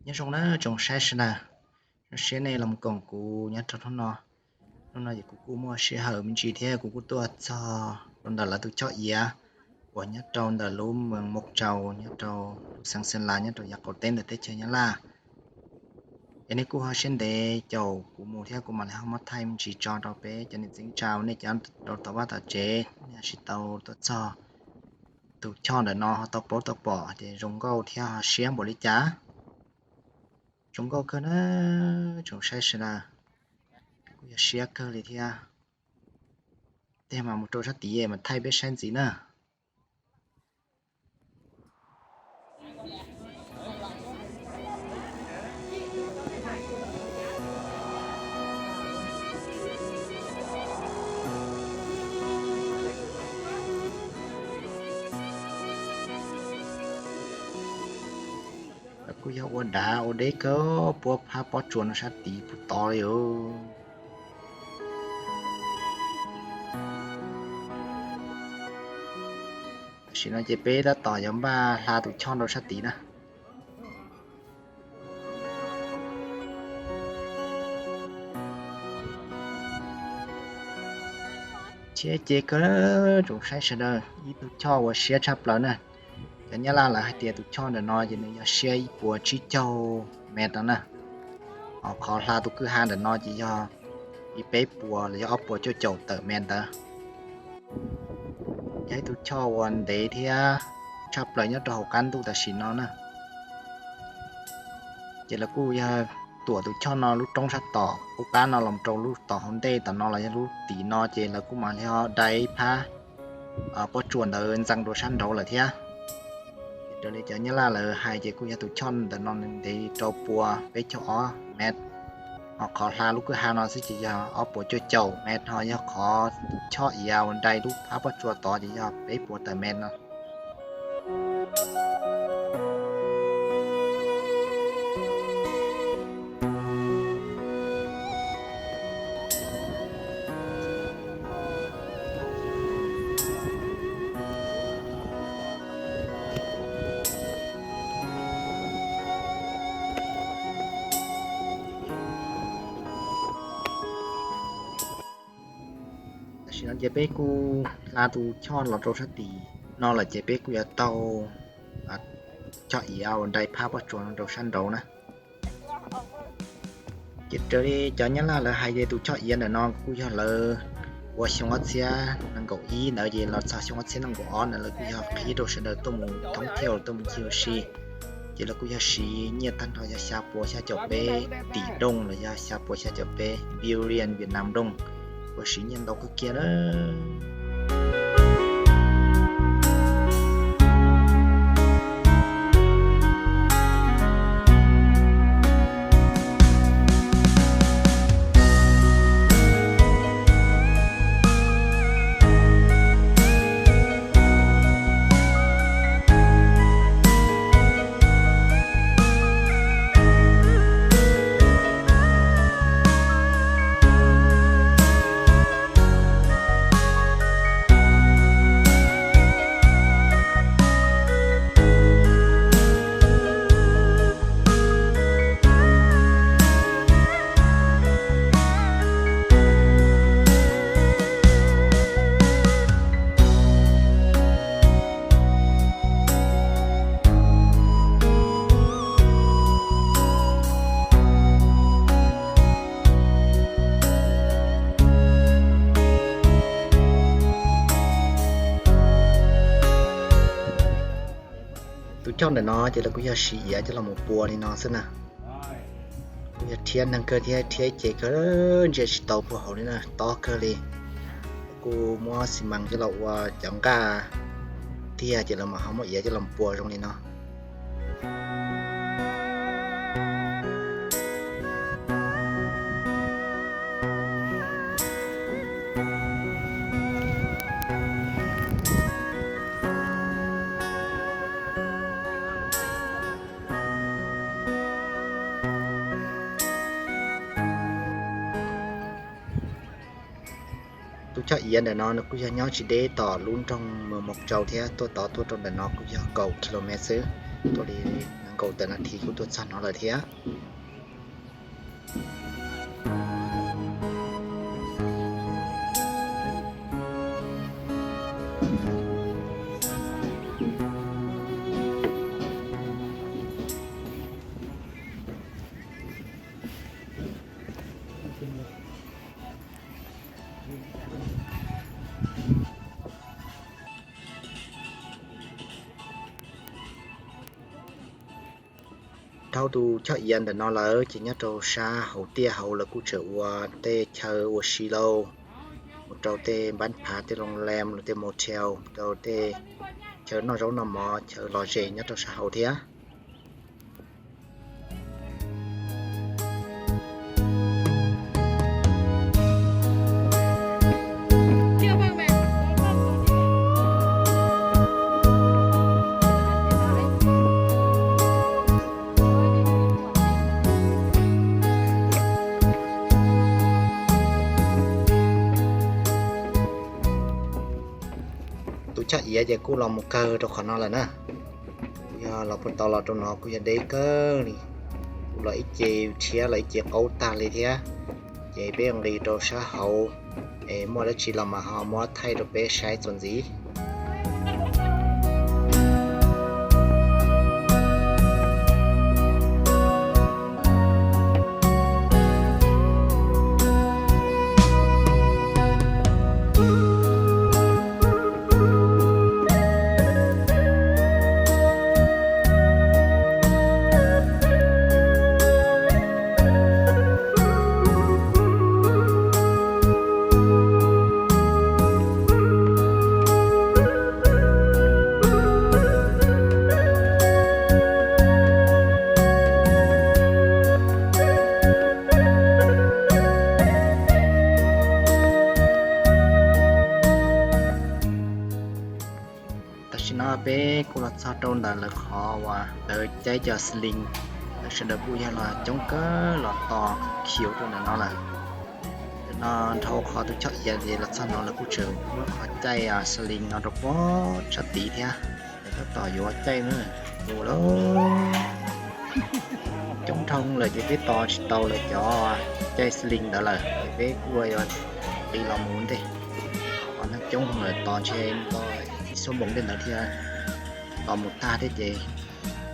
Nyob zoo na tsoom saib sawv daws, zoo siab nej los koom kuv nyob rau hnub no. Hnub no ces kuv kuj muaj sij hawm me ntsis thiab kuv kuj tuaj txog rau ntawm lawv tus choj iav uas nyob rau ntawm lub moos Mos Tsaus nyob rau lub xeev Xeeb Las nyob rau yav qaum teb ntawm teb chaws Nyab Laj. Es nej kuj ho siab ntev caum kuv mus thiab kuv mam li ho muab thaij me ntsis tso rau peb cov niam txiv tsa nej cov rau tom vaj tom tsev nej ho tsis tau tuaj txog tus choj ntawm no ho tau paub tau pom ces zoo nkauj thiab ho siab npaum li cas. Zoo nkauj kawg na tsoom saib sawv daws, kuj yog siab kawg li thiab. Tej mas mus rau sab tid mas thaij peb saib ntxiv na. Kuj yog ua dav ua deb kawg, puab phab pob tsuas no sab tid puag tod li os. Tam sim no ces peb tab tom yuav npaj hla tus choj rau sab tid na. Siab ces kawg tsoom saib sawv daws, ib tug choj uas siab tshaj plaws na. Cov Nyab Laj lawv hais tias tus choj ntawm no ces nws yog siab ib puas tsib caug mev no na. Ho qhov hla tus kwj ha ntawm no ces yog ib peb puas los yog ob puas cuaj caum tawm mev ntawd. Yog ib tug choj uas ntev thiab tshaj plaws nyob rau hauv qab ntuj tam sim no na. Ces lawv kuj yog tuam tus choj no lub roob sab tom qub qab no los rau lub tom hauv ntej tom no los yog lub tim no ces lawv kuj mam li ho dai ib phab pob tsuas ntawd ntxeev rau sab nraud lawm thiab. Raws li cov Nyab Laj lawv hais ces kuj yog tus choj ntawm no nws ntev rau pua peb caug ob mev. Ho qhov hla lub kwj ha no xwb ces yog ob puas cuaj caum mev, ho yog qhov tus choj iav uas dai lub phab pob tsuas tod ces yog peb puas tawm mev no. Tam sim no ces peb kuj hla tus choj los rau sab tim no lawm ces peb kuj yuav taug choj iav uas dai phab pob tsuas no rau sab nraud na. Ces raws li cov Nyab Laj lawv hais ces tus choj iav ntawm no kuj yog lawv ua xyoo ob txhiab nees nkaum ib ntawd ces los txog xyoo ob txhiab nees nkaum ob ntawd lawv kuj yog qhib rau sawv daws tuaj mus thoob thiaj tuaj mus ncig ua si. Ces lawv kuj yog siv nyiaj tag nrho yog xya puas xya caum peb tis dooj los yog xya puas xya caum peb billion Vietnam đồng, uas siv nyiaj ntau kawg kiag na. Tus choj ntawm no ces lawv kuj yog siv iav coj los mus pua li no xwb na. Kuj yog rhiab neeg kawg thiab rhiab ces kawg ntsia tsis tau puag hauv li na, tob kawg li. Kuj muab xi mas coj los ua cov nqaj tiag ces lawv mam ho muab iav coj los pua zoo li no. Tus choj iav ntawm no nws kuj yog nyob tsis deb tom lub nroog Mos Tsau thiab, tuaj tod tuaj rau ntawm no kuj yog kaum kilomev xwb, tuaj li nees nkaum tawm nas this kuj tuaj txog no lawm thiab. Dhau tus choj iav ntawm no lawm ces nyob rau sab hauv tiaj hauv lawv kuj tseem ua tej chaw ua si lauj, mus rau tej npab phav tej loo lem los tej motel, rau tej chaw noj zaub noj mov, chaw lom zem nyob rau sab hauv thiab. Tus choj iav ces kuj los mus kawg rau qhov no lawm na. Kuj yog los puag tod los rau no kuj yog deb kawg li. Kuj los ib ce rhiab los ib ce qaub tag li thiab. Ces peb nqis rau sab hauv es muaj dab tsi los mas ho muab thaij rau peb saib txuas ntxiv. Tam sim no peb kuj los txog rau ntawm lawv qhov uas lawv caij cov xi lin, lawv sawv daws kuj yog los coob kawg los tos khiu rau ntawm no lawm. Ntawm no dhau qhov tus choj iav ces los txog no lawv kuj tseem muab qhov caij xi lin no rau puag sab tid thiab, lawv tab tom yuav caij na, mus lawm. Coob dhau lawm ces peb tos tsis tau lawv cov caij xi lin ntawd lawm ces peb kuj yuav nqis los mus ntej. Qhov neeg coob lawm tos ntshe ib xuab moos ntej ntawd thiaj tos mus tag thiab ces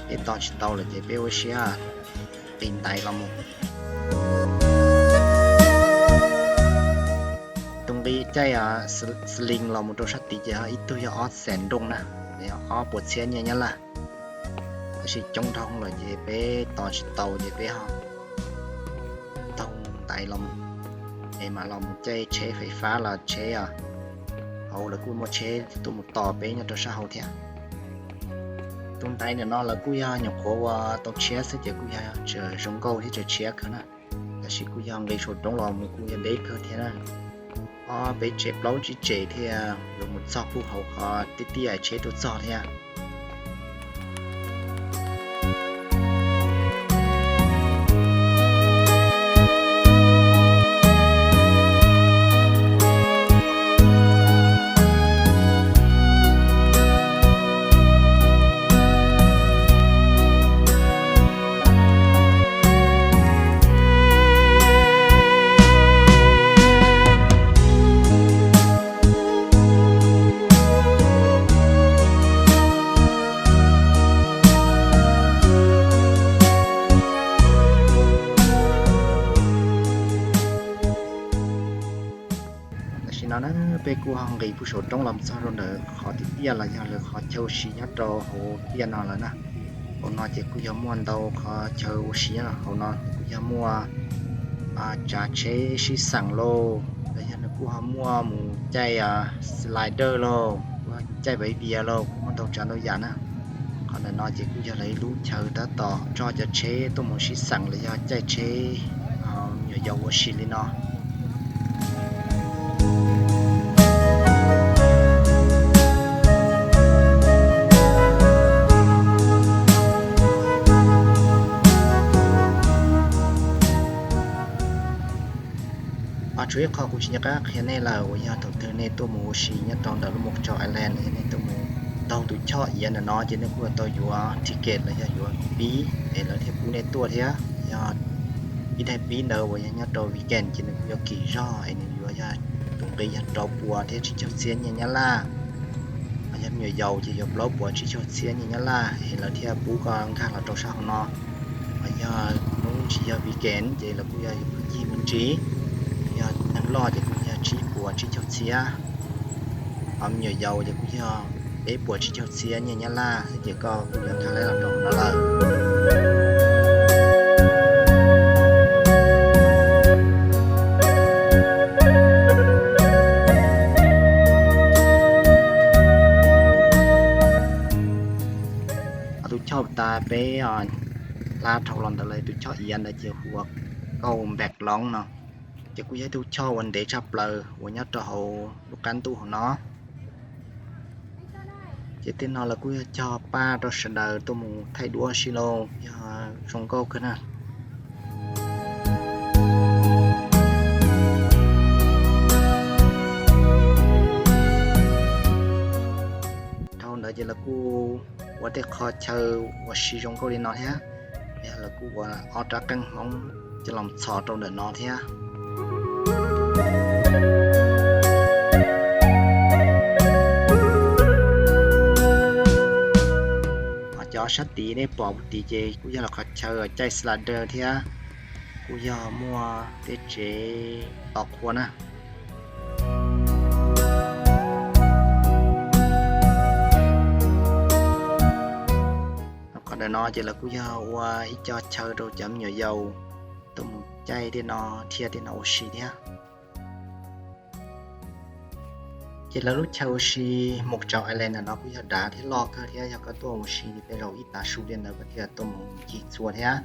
peb tos tsis tau lawm ces peb ua siab nqis ntaiv los mus. Tus nqi caij xi lin los mus rau sab tid ces ib tug yog ob xees nrooj na, ob puas txhiab nyiaj Nyab Laj. Tab sis coob dhau lawm ces peb tos tsis tau ces peb ho taug ntaiv los mus, es mam los mus caij tsheb fais fab los tsheb os. Hauv lawv kuj muaj tsheb tuaj mus tos peb nyob rau sab hauv thiab. Tus ntaiv ntawm no lawv kuj yog nyuam qhuav ua tau tshiab xwb ces kuj yog tseem zoo nkauj thiab tseem tshiab kawg na. Tab sis kuj yog nqis saum roob los mus kuj yog deb kawg thiab na. Ob peb tsev plaub tsib tsev thiaj yuav mus txog puag hauv qhov tiaj tiaj tsheb tuaj txog thiab. Tam sim no na, peb kuj ho nqis puag saum roob los txog rau ntawm qhov tiaj tiaj los yog lawv qhov chaw ua si nyob rau hauv tiaj no lawm na. Hauv no ces kuj yog muaj ntau qhov chaw ua si nyob hauv no, kuj yog muaj tsav tsheb sib xeem lauj, los yog nws kuj ho muaj mus caij slider lauj, caij bav vias lauj, kuj muaj ntau tsav ntau yam na. Ntawm no ces kuj yog lawv ib lub chaw tab tom tso cov tsheb tuaj mus sib xeem los yog caij tsheb me nyuam yaus ua si li no. Ho tshuav ib qho kuv tsis nco qab qhia nej lawm uas yog thaum twg nej tuaj mus ua si nyob rau ntawm lub Mount Charles Island los yog nej tuaj mus taug tus choj iav ntawm no ces nej kuj yuav tau yuav ticket los yog yuav pib es lawv thiaj pub nej tuaj thiab. Yog ib daim pib ntawd uas yog nyob rau weekend ces nws kuj yuav kim zog es nws yuav yog tus nqi yog rau puas thiab tsib caug txhiab nyiaj Nyab Laj. Ho yog me nyuam yaus ces yuav plaub puas tsib caug txhiab nyiaj Nyab Laj es lawv thiaj pub koj nkag los rau sab hauv no. Ho yog hnub tsis yog weekend ces lawv kuj yog yug kwv cig me ntsis, yog neeg loj ces kuj yog tsib puas tsib caug txhiab, ho me nyuam yaus ces kuj yog peb puas tsib caug txhiab nyiaj Nyab Laj thiab ces koj kuj yuav nkag tau los rau hauv no lawm. Ho tus choj tas peb hla dhau los ntawd lawm, tus choj iav ntawd ces hu ua Gold Backbone no, ces kuj yog ib tug choj uas ntev tshaj plaws uas nyob rau hauv lub qab ntuj hauv no. Ces tej no lawv kuj yog cog paj rau sawv daws tuaj mus thaij duab si lauj, yog zoo nkauj kawg na. Dhau ntawd ces lawv kuj ua tej qho chaw ua si zoo nkauj li no thiab, yog lawv kuj ua ob rab qeej Hmoob coj los txhos rau ntawm no thiab. Ho cov sab tid nej pom puv tid ces kuj yog lawv qhov chaw caij slider thiab kuj yog muaj tej tsev tos qhua na. Qhov ntawm no ces lawv kuj yog ua ib co chaw rau cov me nyuam yaus tuaj mus caij tej no, thiaj tej no ua si thiab. Ces lawv lub chaw ua si Mount Charles Island ntawm no kuj yog dav thiab loj kawg thiab, yog koj tuaj mus si tej zaum ib tav su li ntawd koj thiaj tuaj mus ncig txhua thiab.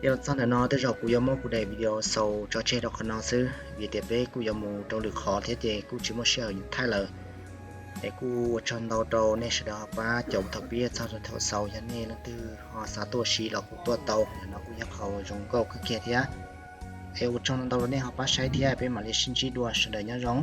Yog los txog ntawm no tej zaum kuv yuav muab kuv daim video xaus tso tseg rau qhov no xwb, vim tias peb kuj yuav mus rau lwm qhov thiab ces kuj tsis muaj sij hawm yuav thaij lawm. Es kuj ua tsaug ntau rau nej sawv daws pab caum thaum pib txog rau thaum xaus, yog nej leej twg ho xav tuaj si los kuj tuaj tau, no kuj yog qhov zoo nkauj kawg kiag thiab. Es ua tsaug ntau rau nej ho pab saib thiab, peb mam li sib ntsib dua, sawv daws nyob zoo.